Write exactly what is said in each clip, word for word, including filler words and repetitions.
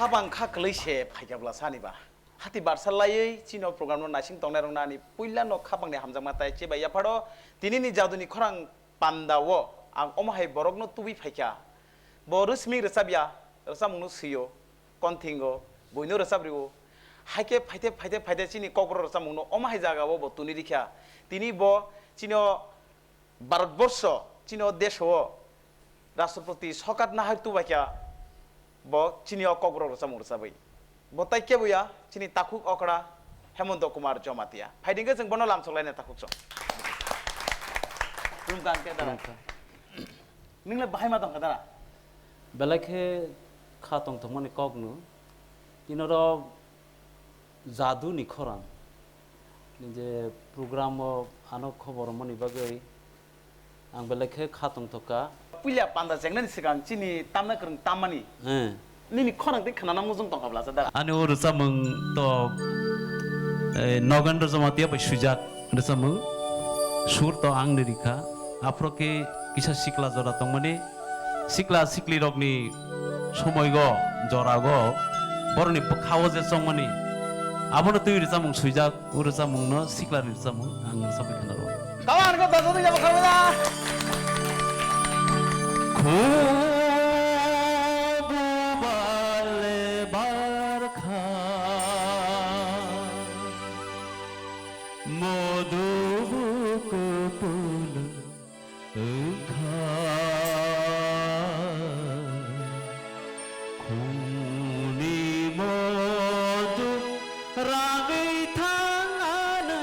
Habang kha kwlwi se phaikha bwla sani ba. Hati barsa laiwi chini o program no naising tongnai rok nani puila no khapang ni hamjakma tai che bai yapharo tini ni jaduni khorang panda o ang omo hai borok no tubui phaikha. Bo rwsming rwchap ya, rwchapmung no swi o, konthingo, buino rwchap rio. Haikhe phaite phaite phaite chini kokborok rwchapmung no omo hai jaga o bo tuni rikha. Tini bo chini o Bharatborsho, chini o desho o Rashtrapati sokat nahar tubaikha, bo chini o kokborok rwchapmung rwchabwi. Bo tai kebo ya, chini takhuk okra Hemanta Kumar Jamatia. Phaidi hwnkhe chwng bono lamsok laina takhuk chwng. Khulumkha ang khe dara. Khulumkha. Nwng le bahai ma tongkha dara? Belai khe kha tongthokmani kok no. Tini oro jadu ni khorang. Ni je program o ano khobor mani bagwi ang belai khe kha tongthok kha. Puila panda chengnani swkang chini tamna kwrwng tammani. Eh. Nini khorang tei khwnana mujung tongkha bwla sa dara. Ani o rwchapmung to, eh, Nogendra Jamatia bai swijak rwchapmung. Sur to ang ni rikha. Aphro khe kisa sikla jora tongmani. Sikla siklirokni somoigo, jorago, borokni bwkhao je chongmani, abono twi rwchapmung swijak, o rwchapmungno siklani rwchapmung ang rwchapwi khna rwo. Kawan ko dago ya bwkha bwla. Khubu bale barkha, modu kupulu wngkha khungni modu ragwi thangano,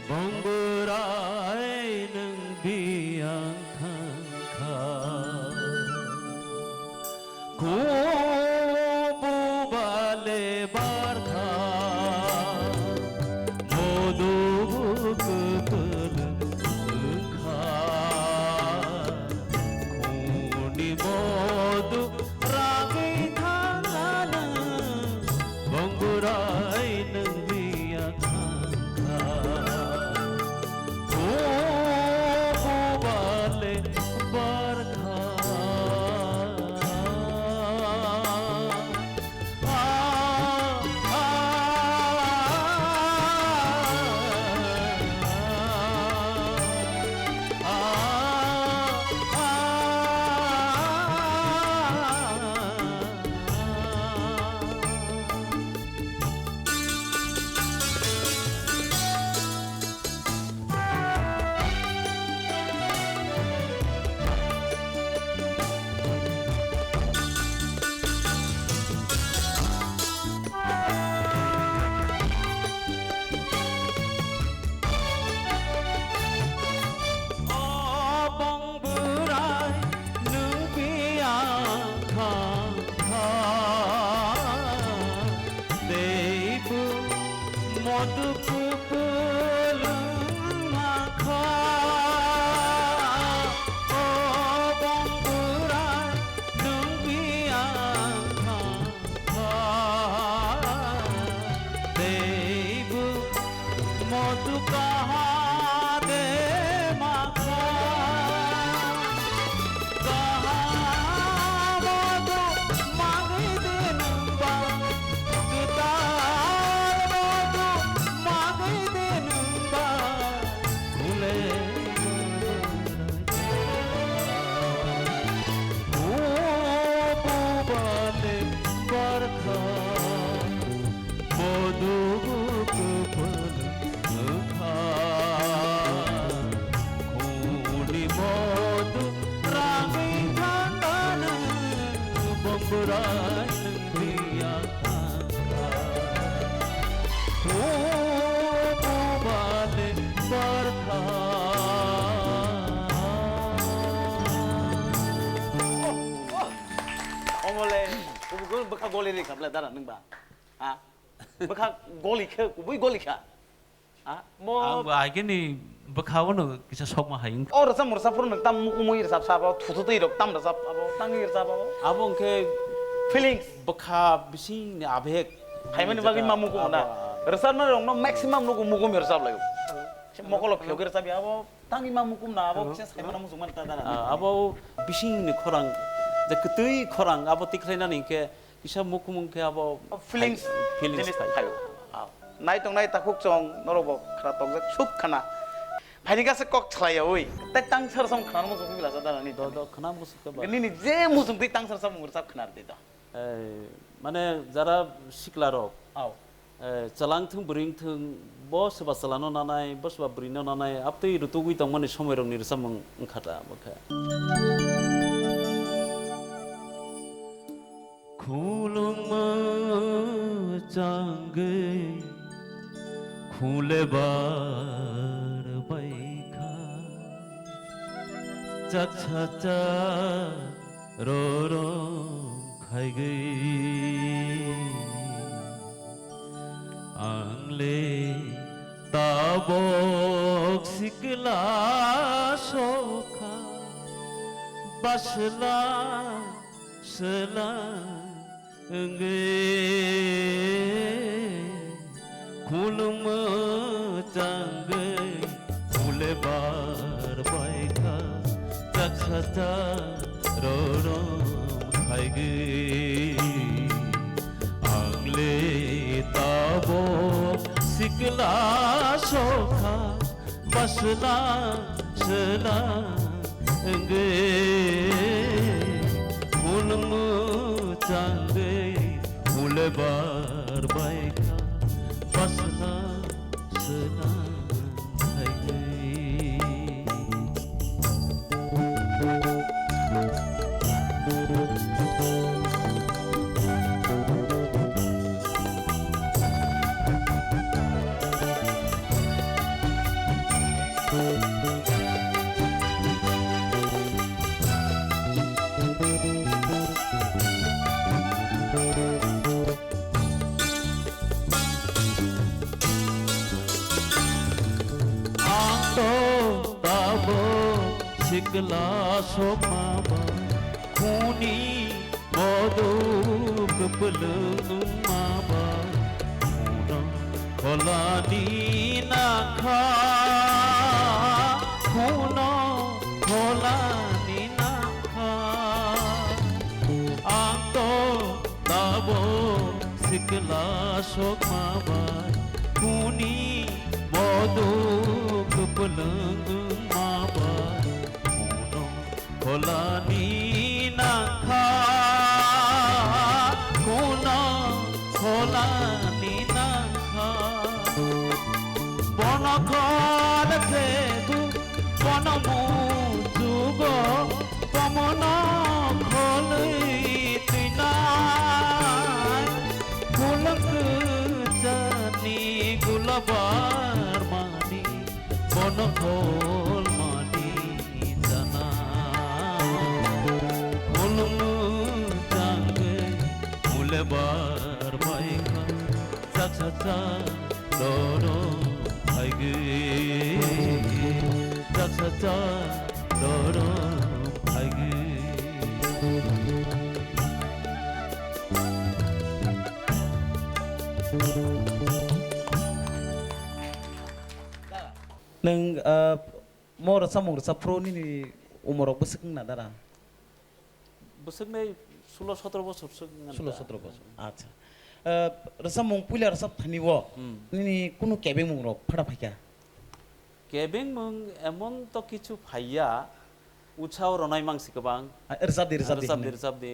bongborai nwng biyang thangkha. Khubu bale barkha, modu kwtwlwng wngkha. Khungni modu ragwi thangano, bongborai nwng biyang thangkha. Khubu bale barkha. Obong bwrai nwng biyang thangkha, teibo modu kupulung mankha. Obong bwrai nwng biyang thangkha, teibo modu kaha de mankha. Kaham modu mangwi de nwng ba, kwtal modu mangwi de nwng ba, khule. Khubu bale barkha, modu kupulung wngkha. Khungni modu ragwi thangkha nwng, bongborai nwng biyang thangkha. Khubu bale barkha. Omole, kubui bwkha goli ri kha bwle dara nwng ba? Ha? Bwkha goli khe, kubui goli kha. Ha? Mo ang bo agini bwkha bono kisa sokma hai wngkha. O rwchapmung rwchapphuru nwng tam mukumui rwchap sa abo, thuthu twi rok tam rwchap abo, tangwi rwchap abo. Abo hwnkhe feelings. Bwkha bisingni abeg. Phaimani bagwi ma mukumu na. Abo, abo. Rwchapnai rokno maximum nugo mukumui rwchap laio. Se mokolo phiyogwi rwchap ya abo. Tangwi ma mukum na abo kisa saimano muchungmani ta dara. Ah, abo bisingni khorang, je kwtwi khorang, abo tikhlainani hinkhe Kisa mukhumung khe abo Oh, feelings, hai, feelings jinis phai. Thaio. Ah. Nai tong nai takhuk chong, norok bo khna tokjak suk khna. Phaini kasa kok salai yawi. Tai tang sar sam khna mo sung bila sa dana ni. Do, do, khna mo sung ke ba. Nini je mo sung twi tang sar sam mo sap khna di do. Eh, mane jara sikla rok. Au. Eh, chalang thung bring thung bo soba chalano nanai, bo soba bring no nanai, aptwi rutugwi tongmani somoi rok ni rwchapmung wngkha da bo khe. Khulumma changwi khulebar baikha, chaksa cha rorong khaigwi. Angle tabok sikla sokha, basla sela wngwi khulumwi changwi khulebar baikha, chaksa cha rorong khaigwi. Angle tabok sikla sokha, basla sela wngwi khulumwi changwi khulebar baikha, basla sela wngwi. Ang to tabok sikla sokma ba, khuni modo kwplwng wngma ba, khuno kholani nangkha, khuno kholani nangkha. Ang to tabok sikla sokma bai, khuni modo kwplwng wngma bai, khuno kholani nangkha, khuno kholani nangkha. Bono khol khebu, bono muchugo, bomono kholwi twinai. Khulwng kwchani gulabar mani, bono khol mani chana. Khulwng changwi mulebar baikha, chaksa cha doro phaigwi, chaksa cha doro phaigwi. Nwng, ah, mo rwchapmung rwchap phuru nini umorok bwswk wngna dara? Bwswknai sulo sotro bosor swk wngna Sulo da. Sotro bosor. Acha. Ah, rwchapmung puila rwchap thani o Hmm. nini kunu kebengmung rok phada phaikha? Kebengmung emon to kichu phaiya, utsao ronai mangsi kwbang. Ah, rwchap di, rwchap di Rwchap di, hwnwi. Rwchap di,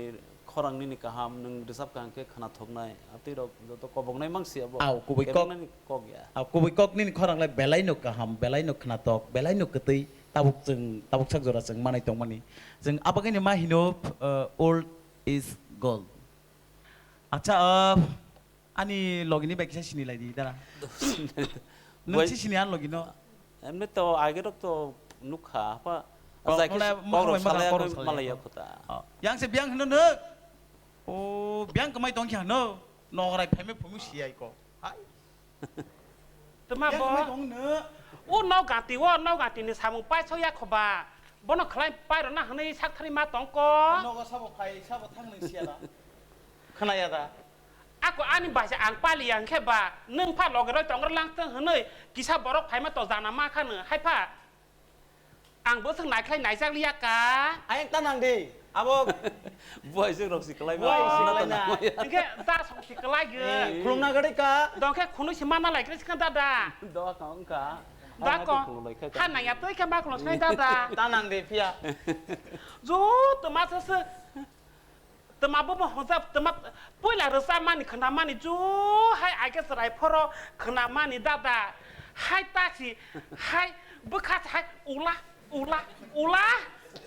khorang nini kaham, nwng rwchap kaham khe khwnathoknai. Atwi rok joto koboknai mangsi abo. Au, kubui kok. Kebeng nani kok ya. Au, kubui kok nini khorang lai belai no kaham, belai no khwnathok, belai no kwtwi, tabuk chwng, tabuk sak jora chwng manai tongmani. Chwng abagini ma hino, uh, old is gold. Acha, uh, Ani logini bai kisa sini lai di, dara. Nwng Bai- si sini ani logino. Emni to age rok to nukha, apa? Oh, Ajai mane, khe mane, kok rok mane, salai kok rok khe salai malai ya kho. Kho ta. Oh, yang se biang hino no. Oh, biang kamai tong kya no. Nograi phaime phumu si ai ko. Hai. Tuma Biang bo. Kamai tong no. O no gati o, no gati ni samung pai so ya kho ba. Bono khlai pai rona hwnwi sak thani ma tong ko. Nogo sabo phai, sabo thang nung siya da. Khna ya da. Ako ani baisa ang pali ya hwnkhe ba, nwng pha loge roi tong rwlang thung hwnwi kisa borok phaima to jana ma kha nw, hai pha. Ang bwswk naikhlai naijak liya ka. Ayang ta nang di. Abo buaisuk rok si kwlai ma. Buaisuk kwlai na. Hwnkhe da song si kwlai gwi. Eh, khulumna gari ka. Dongkhe khunui si mana lai kre sikha dada. Do ka wngkha. Da ko. Ha nang ya twi khe ma khulum sai dada. Ta nang de phiya. Jo to ma sa se. Tma bo bo hojak tma puila rwchapmani khnamani ju hai age chwrai phoro khnamani dada hai tasi hai bwkha hai ula ula ula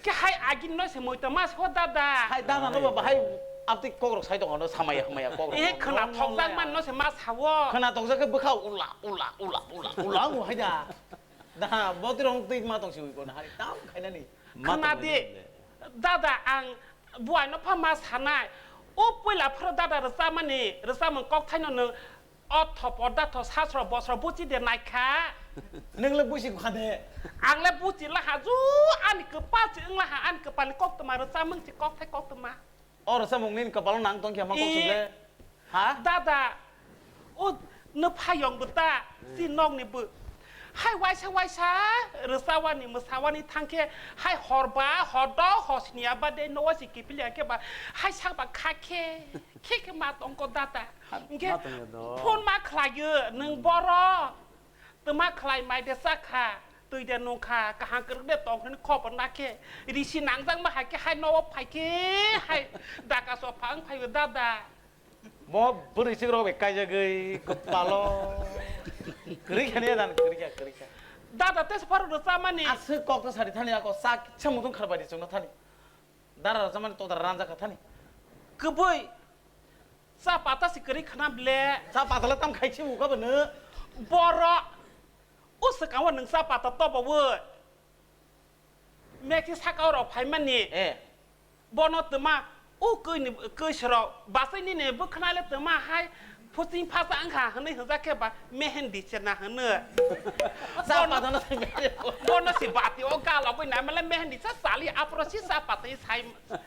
khe hai agini no se moi tma se ho dada. Hai dada no ba hai abti kokrok sai tongo no samaya hamaya kokrok. E khna thokjak man no se ma sawo. Khna tokjak khe bwkha ula ula ula ula ula ngo hai da. Da boti rong twi ma tong si ui ko na hai tam khainani. Khna di dada ang Buaino pha ma sanai. O puila phoro dada rwchapmani, rwchapmung kokthaino nwng o thopo datho sasro bosro buchi de naikha. Nwng le buchi kha de. Ang le buchi laha ju ani kwpal chi wng laha, ani kwpalni koktwma rwchapmung chi kokthai koktwma. O rwchapmung nini kwpalo nang tongkha ma kok sung le. Ha? Dada, o nw phayong bw ta, si nokni bw. Hai waisa waisa rwchawani mwsawani thangkhe, hai hor ba, hor do, hor sniya ba de, nogo si kiphilya khe ba, hai sak ba kha khe, khe khe ma tongko dada. Hwnkhe ma tongya do. Phone ma khlaio, nwng boro. Twma khlai mai de cha kha, twi de nung kha, kaham kwrwk de tong hwnwi khobor na khe, risi nangjak ma hai khe hai nogo phai khe hai daka sopha wng phai o dada. Bo bwrwi sik rok bai kaijagwi kwpalo. Kwrwi kha ne dan kwrwi kha kwrwi kha. Dada tesa pharo rwchapmani. Aswk kok ta sari thani ako sa kisa mutung kharbai di chwngno thani. Dara rwchapmani todara ranjak kha thani. Kwbwi. Cha pata se kwrwi khna ble. Cha pata le tam khai se uka bwno. Boro. O swkang o nwng cha pata tobo o. Mekhe saka o rok phaimani. Eh. Bono twma o kwi ni kwi sero basai nini bwkhna le twma hai phuching phasa wngkha hwnwi hwnjak khe ba mehendi chena hwno. Cha pata no thai mehendi. Bono si bati o galogwi naima le mehendi cha chali aphro si cha pata i sai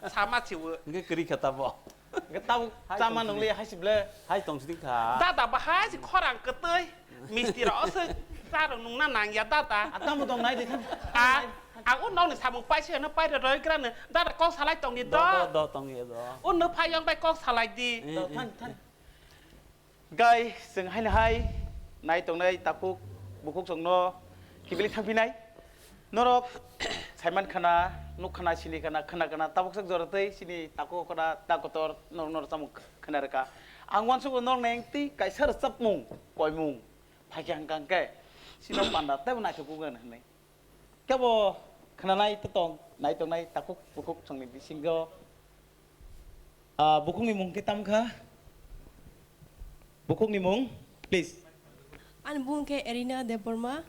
sama chiwo. Hwnkhe kwrwi kha tabo. Hwnkhe tabuk hai chama tong sidi. Nungli hai sible. Hai tong sidi kha. Dada bahai si khorang kwtwi. Misti rok se cha rok nungna nangya dada. A tamo tong nai de thang. A, ang o nokni samung paise no paire roi grano. Dada kok salai tong di do. Do, do, do, tong ye do. O no phayong bai kok salai di. Eh, do, eh, thang, thang. Eh. Gai, chwng haino hai nai tongnai takhuk bukhuk chwngno kibili thangphinai. Norok saiman khana, nuk khana, sini khana, khana khana, tabuk sak jora tei sini takhuk khana, ta kotor, norok norok chamung khana rwkha. Ang uansukgo norok neng tei kaisa rwchapmung, koimung, phaikhe hwnkha hwnkhe sino panda teibo naithok wngkha hwnwi. Kebo khwnanai to tong, nai tongnai takhuk bukhuk chwngni bisingo, ah, bukhukni mung khe tamo kha? Bukhukni mung, please. Ani bumung khe Erina Debbarma.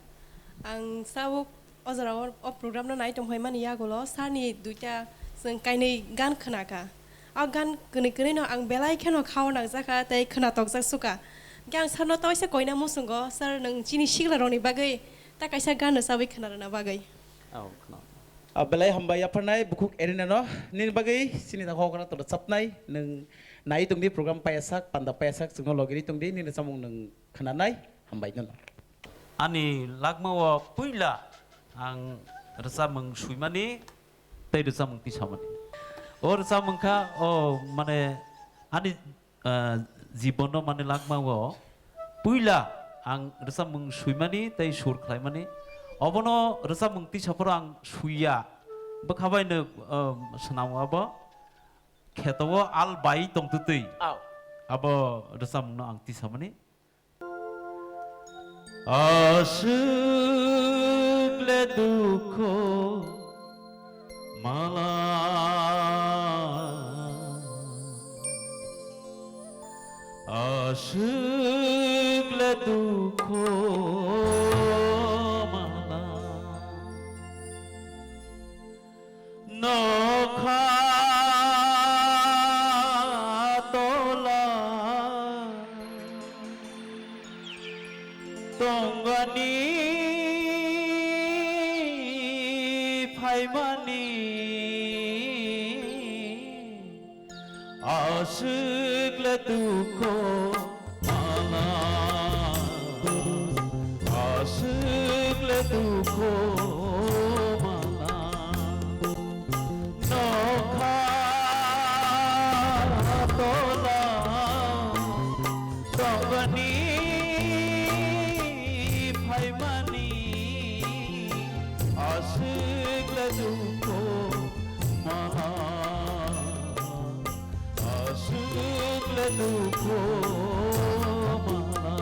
Ang tabuk o jora o, o program no nai tong phaimani yagulo sir ni duita chwng kainwi gan khna kha. O gan kwnwi kwnwi no ang belai kheno khao nangjakha tei khna tokjak sukha. Hwnkhe ang sir no toisa koina muchungo, sir nwng chini sikla rokni bagwi ta kaisa gan rwchabwi khna rwna bagwi. Oh, khna. Ah, belai hambai yapharnai bukhuk Erina no. Nini bagwi chini takhuk okra to rwchapnai. Nwng nai tongdi program payasak, panda payasak, chwngno logiri tongdi, nini rwchapmung nwng khwnanai. Hambai nono. Ani lakmao puila ang rwchapmung swimani tei rwchapmung tisamani. O rwchapmung kha, o mane ani ah, jibono mane lakmao puila ang rwchapmung swimani tei sur khlaimani. Obono rwchapmung tisa phoro ang swiya. Bwkha baino, ah, swnam abo kheto o al bai tongtwtwi. Au. Abo rwchapmungno ang tisamani. Aswk le dukho mala, aswk le dukho mala. Nokha tola tongani phaimani. Aswk le dukho mala, aswk le dukho mala. Nokha Ni phaimani aswk le dukhu mana, aswk le dukhu mana.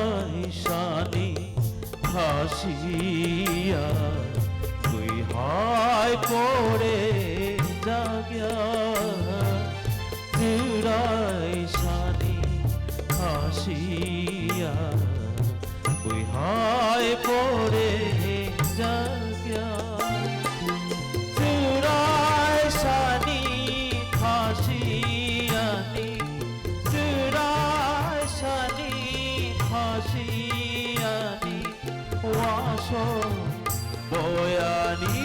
Chwraisani khasiya twi hai pore jagya. Chwraisani khasiya twi hai pore jagya. Chwraisani khasiyani, chwraisani khasiyani, waso boyani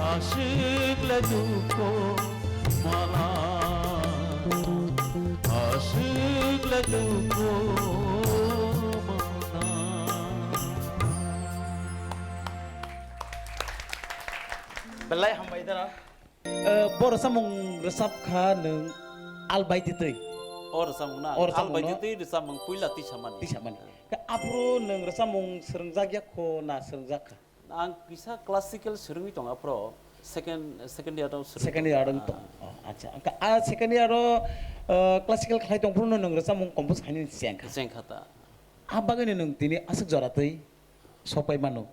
aswk le dukhu mana, aswk le dukhu mana. Belai hambai dara. Eh, bo rwchapmung rwchap kha nwng Al Bai Titwi. O rwchapmung na? O rwchapmung Al Bai no? Titwi rwchapmung puila tisamani. Tisamani. Khe aphuru nwng rwchapmung swrwngjak ya kho na swrwngjak kha? Ang kisa classical swrwngwi tongo aphuru second, second year o swrwngwi Second year tongo. Wng tongo. Oh, acha. Khe a second year o, eh, classical khlai tong phuru no nwng rwchapmung compose khainani cheng kha. Cheng kha ta. A bagwi no nwng tini aswk jora twi sok pai mano.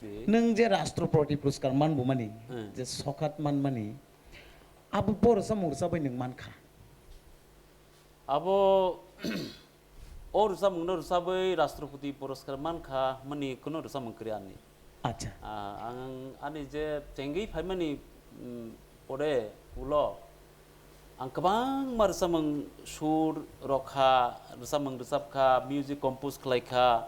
Twi. Nwng je Rashtrapati Puraskar man bumani, Hmm. je sokhat man mani, abo bo rwchapmung rwchapwi nwng man kha. Abo o rwchapmung no rwchapwi Rashtrapati Puraskar man kha mani kuno rwchapmung kwrwi ani. Acha. Ah, ang ani je chengwi phaimani, mm, pore ulo ang kwbangma rwchapmung sur rok kha, rwchapmung rwchap kha, music compose khlai kha,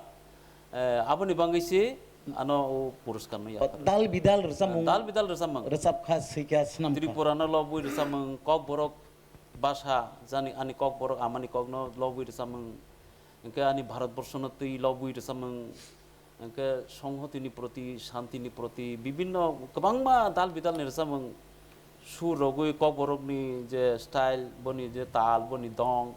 eh, aboni bagwi se ano o puraskar no O, yapharwi. Dal bidal rwchapmung Dal bidal rwchapmung. Rwchap kha, swi kha, swnam kha. Tripura no lobwi rwchapmung, Kokborok basa, jani ani Kokborok amani kokno lobwi rwchapmung, hwnkhe ani Bharat borshono twi lobwi rwchapmung, hwnkhe songhotini proti, shantini proti, bibinno kwbangma dal bidalni rwchapmung sur rogwi Kokborokni je style, boni je tal, boni dong,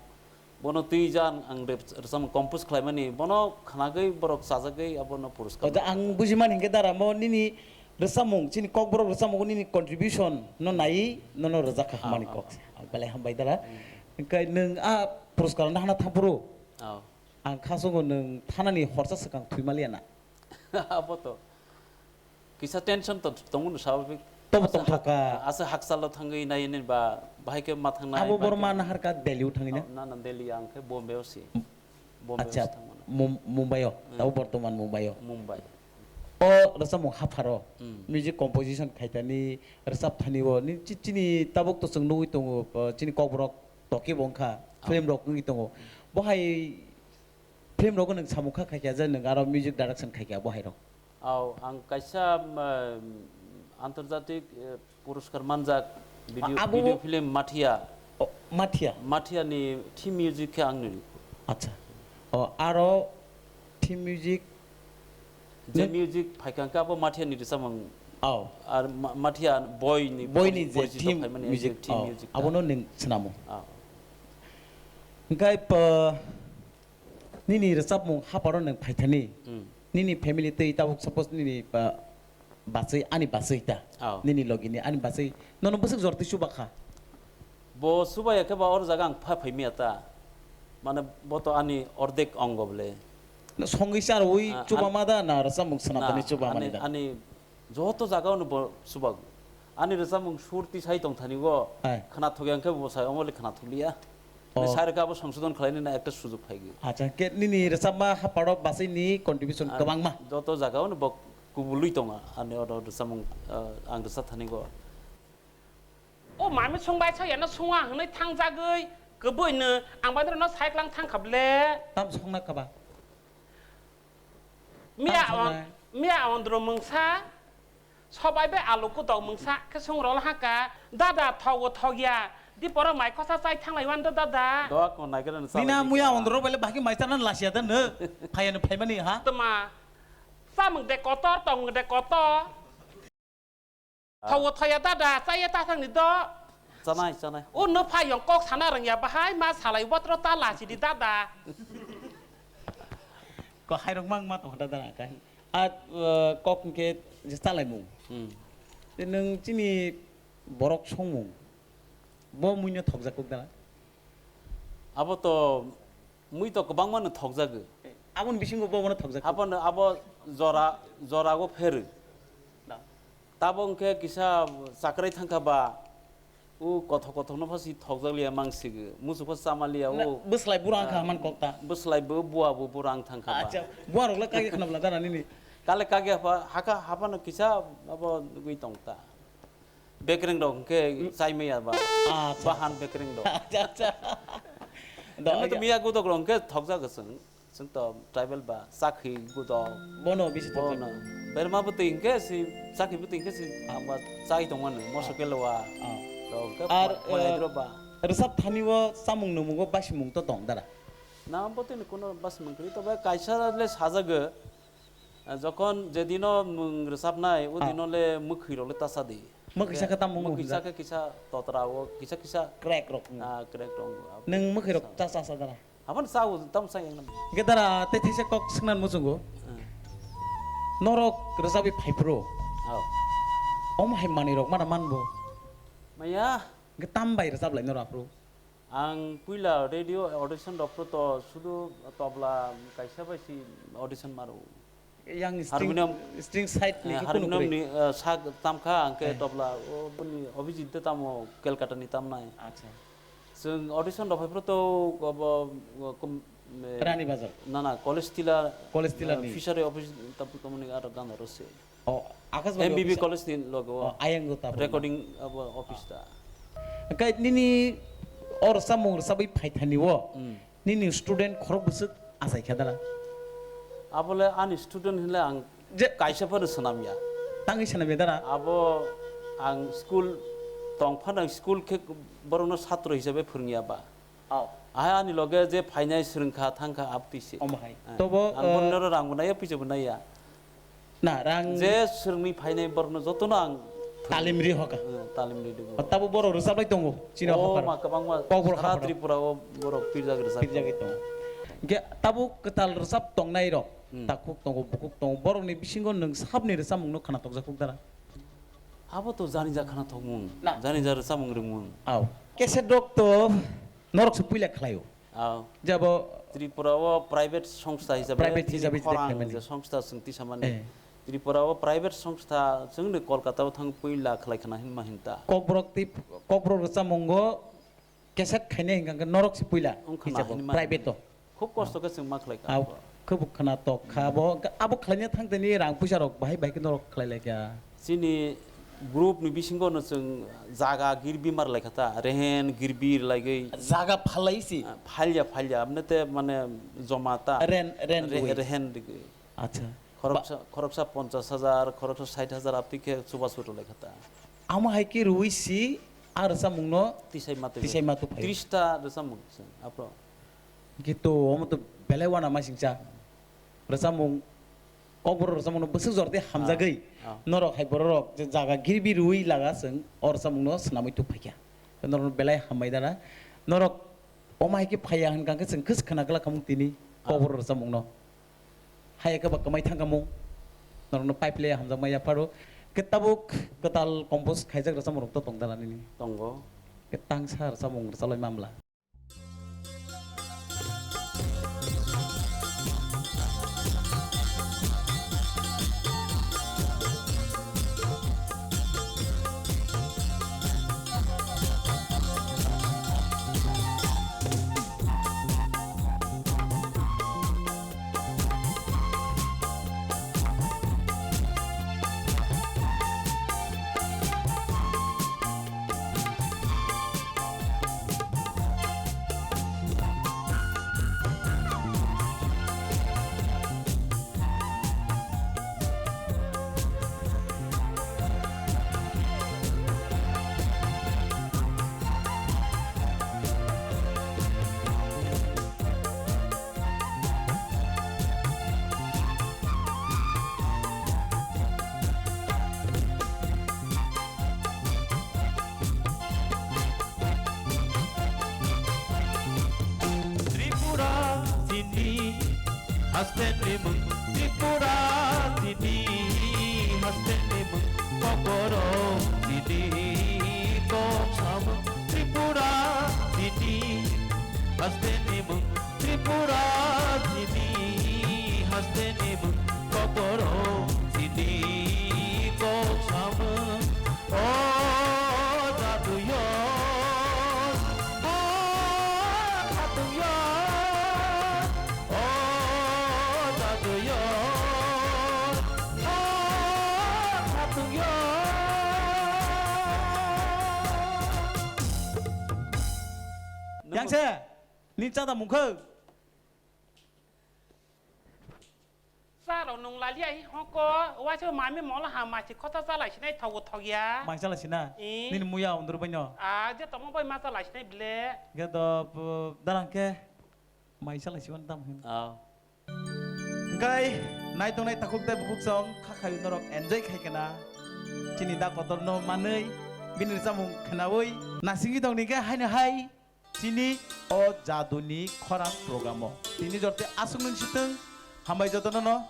bono twi jan ang rep-, rwchapmung compose khlaimani, bono khnagwi borok chajagwi abono puraskar Oja, ang bujimani hwnkhe dara mo nini rwchapmung, chini Kokborok rwchapmungo nini contribution no naiwi nono rwjak kha Ah, hwnmani ah, kok. ah. Belai hambai dara. Hmm. Hwnkhe nwng a puraskar no hana thaphuru. Oh. Ang kha songo nwng thanani horsa swkang thwi maliya na. Abo to. Kisa tension to tongmano swababik. Tobo Asa tongthok kha. ha-, asa hakchalo thangwi nai nini ba bahai khe ma thangnai, Abo bahai borma khe nahar kha Delhi o thangwi na? Oh, na, na, Delhi ang khe Bombay o si. Bombay o Acha, si thangmano. Mum-, Mumbai o. Hmm. Tabo bortoman Mumbai o. Mumbai. O rwchapmung hapharo. Hmm. Music composition khaitani rwchap thani o. Ni chi-, chini tabuk to chwng nugwi tongo, uh, chini Kokborok toki bo wngkha, Oh. film rok wngwi tongo. Bohai film rogo nwng samung kha khaikha je nwng aro music direction khaikha bohai rok? Au, ang kaisa, um, antarjatik, eh, puruskar manjak video, A-, abo video film Mathia. Oh, Mathia. Mathia ni theme music khe ang nini. Acha. Oh, aro theme music Je Nung music phaikha khe abo Mathia ni rwchapmung. Oh. Ar Ma-, Mathia boy ni Boy ni je porichito theme phaimani music, je theme oh, music abono ta. Nwng swnamo. Oh. Hwnkhe, pa, nini rwchapmung hapharo nwng phaithani. Hmm. Nini family twi tabuk suppose nini, pa, bachwi, ani bachwi ta. Oh. Nini logi ni ani bachwi. Nono bwswk jortwi chuba kha? Bo chuba ya khe ba or jaga ang pha phaimya ta. Mane bo to ani ordek ongo bole. Na songwi charwi Ah, chuba an-, ma da na rwchapmung swnam na, tani chuba ani, mani da? Ani joto jaga ono bo chuba. Ani rwchapmung sur tisai tong thani go. Ai. Khna thokya khe bo sai omo le khna thokliya. Ani Oh. sai rwkha bo songsodon khlainani ekta sujug phai gwi. Acha, ke nini rwchapma hapharo bachwi ni contribution An-, kwbangma? Joto jaga ono bo kubului tonga. Ani oro rwchapmung, ah, ang rwchap thani go. O mami songbai sa yano songa hwnwi thangjagwi kwbwino ang bandra no cyclang thangkha ble. Tam songna kaba? Miya Tam on, songnai. Miya ondro mungsa, sobai bai alu kudok mungsa khe sung rol haka, dada thogo thogya, di poro mai khosa chai thanglai wan do dada. Doa ko nai kena nisa Nina lai muya kya. Ondro bale baki mai chana lasia da no, phaya no phaimani ha. Tama, samung de kotor, tong de kotor. Ah. Thogo thoya dada, chaya ta thang ni do. Chanai, chanai. O no phayong kok sana rang ya bahai ma salai botro ta lasi di dada. Ko hai rong mang ma tong dada na kai. A, uh, kok hwnkhe je chalaimung. Hmm. Te nwng chini borok songmung, bo muino thokjak kuk dala? Abo to mui to kwbangma no thokjago. Aboni bisingo bo bono thokjak kuk. Abo no, abo jora, jora go pheru. Da. Tabo hwnkhe kisa chakrai thangkha ba, o kothok kothok no pha si thokjak liya mang sigo, muchuk pha chama liya. Na, o bwslai bura wngkha, ah, man kok ta. Bwslai bo bua bo bura wng thangkha ba. Acha, bua rok le kage khna bla dana nini. Kale kage pha, haka, hapha no kisa abo gwi tong ta. Bekreng rok hwnkhe chai maya ba. Acha, bahan acha. Bekreng rok. Acha, acha. Da, eno to acha. Miya gudok rok hwnkhe thokjak chwng. Chwng to tribal ba, chakhi gudo. Bono bisi thokjak. Bono. Berma bwtwi hwnkhe si, chakhi bwtwi hwnkhe si, ah, amba chai tongmani, moso kelowa. Ah. To hwnkhe ar, poi-, poyai eh, drop ba. Rwchap thani o chamung nwngmungo basimung to tong dara? Na, bwtwi ni kuno basimung kwrwi, tobe kaisa le sajago, eh, jokhon jedino nwng rwchapnai, o dino le mwkhwi rok le ta sa di. Mwkhwi sakhe tamo mwkhwi sakhe kisa totra o, kisa kisa crack rok. Ah, crack rok. Nwng mwkhwi rok ta sa sa dara? Aboni sa o tam sa yang. Hwnkhe dara tei theisa kok swngna muchungo. Hmm. Norok rwchapwi phaiphuru. Oh. Omo hai manwi rok mana manbo? Maya. Hwnkhe tam bai rwchap lai norok aphuru? Ang puila radio audition rok phuru to sudu tobla kaisa bai si audition maro. Yang string, harmonium, string side ni eh, khe kunu harmonium kwrwi? Ni, eh, sak tamkha, ang khe eh, tobla, o, bini Abhijit de tamo, Calcutta ni tamnai. Acha. Chwng audition rok phaiphuru to, obo, o, kum, eh, Rani Bazar. Na, na, College Tila, College Tila eh, ni. Fishery office tam, tamoni aro gana rose. O, Akashbani M B B office. College ni logo. O, ayang go ta. Recording abo office ta. Kai nini or samung sabai phaithani o. Hmm. Nini student khorok bwswk achai kha dala? Abole ani student hinle ang je kaisa phano swnam ya. Tangwi swnam ya dala? Abo ang school tong phano ang school khe borokno satro hisabe phwrwng ya ba. Oh. Ahai ani loge je phainai swrwng kha thang kha abtwi se. Omo hai. Eh, tobo, ang eh, borokno rang bo nai ya, pisa bo nai ya. Na, rang je swrwngwi phainai borokno jotono ang talim ri hoka. Eh, talim ri dugo. O, tabo borok rwchap lai tongo, chini o haphar. Ma kwbangma Kokborok sara haphar. Tripura o borok pirjak rwchap. Pirjagwi tongo. Hwnkhe tabo kwtal rwchap tongnai rok, hmm, takhuk tongo, bukhuk tongo, borokni bisingo nwng sabni rwchapmungno khna tokjak kuk dara? Abo to janija khna thokmung, na, janija rwchapmung rwngmung. Au. Cassette rok to norok se puila khlaio. Ah. Jabo Tripura o private songstha hisabe private tini hisabe khorang khlaimani. Je songstha chwng tisamani. Eh. Tripura o private songstha chwngno Kolkata o thang puila khlai khna hinma hinta. Kokborok tei Kokborok rwchapmungo cassette khainai hinkha khe norok se puila wngkha na hisabe hinma private hinma. To. Khub kosto khe chwng ma khlai kha. Ah, abo. Khub khna tok kha abo, abo khlaina thang tini rang puisa rok bahai bahai khe norok khlai lai kha. Chini group ni bisingo no chwng jaga girbi mar lai kha ta, rehen girbi lai gwi. Jaga phalai si? Ah, phalya, phalya, amne te mane joma ta. Ren, ren re-, rwi. Rehen rwi. Acha. Khoroksa, ba- khoroksa ponchash hajar, khoroksa sait hajar apti khe chubachu rw lai kha ta. Amo hai khe rwi si a rwchapmung no tisai ma twi, tisai ma twi phai. Tris ta rwchapmung se, apro. Hwnkhe to, omo to belai uanama singcha. Rwchapmung, Kokborok rwchapmung no bwswk jora tei hamjagwi. Ah, ah. Norok hai borok rok je jaga girbi rwi laga chwng o rwchapmung no swnamwi tubphaikha. Norok no belai hambai dana. Norok omo hai khe phaiya hwnkha khe chwng khwswk khna glak khamung tini, ah, Kokborok rwchapmung no. Haiya khe ba kwmai thangkhamung. Norok no pipe le hamjakma yapharo. Khe tabuk kwtal compose khaijak rwchapmung rok to tong dana nini? Tongo. Khe tangsa rwchapmung rwchaplai mamla. Haste ni mung Tripura tini, haste ni mung kokoro tini, kok samung Tripura tini, haste ni mung Tripura tini, haste ni mung kokoro tini, kok samung. O jaduyos, o khatungyo, o jaduyos, o khatungyo. Yang se, ni chada mungkhe. Cha rok nung lalia hi hoko, waisa mami molo ha machi khota cha lai sinai thogo thogya. Mai cha lai sina? Eh. Nini muya undur baino. Ah, je tongmo bai ma cha lai sinai ble. Ge do, bu, darang ke mai cha lai siwan dam hin. Ah. Engkai nai tongnai takhuk tei bukhuk song kha khayu norok enjoy khai kana. Chini da kotor no manwi bini chamung khnawi nasingwi tongni ke haino hai. Chini o jaduni khorang programo. Tini jorte aswk nung sitwng, hambai jotono no.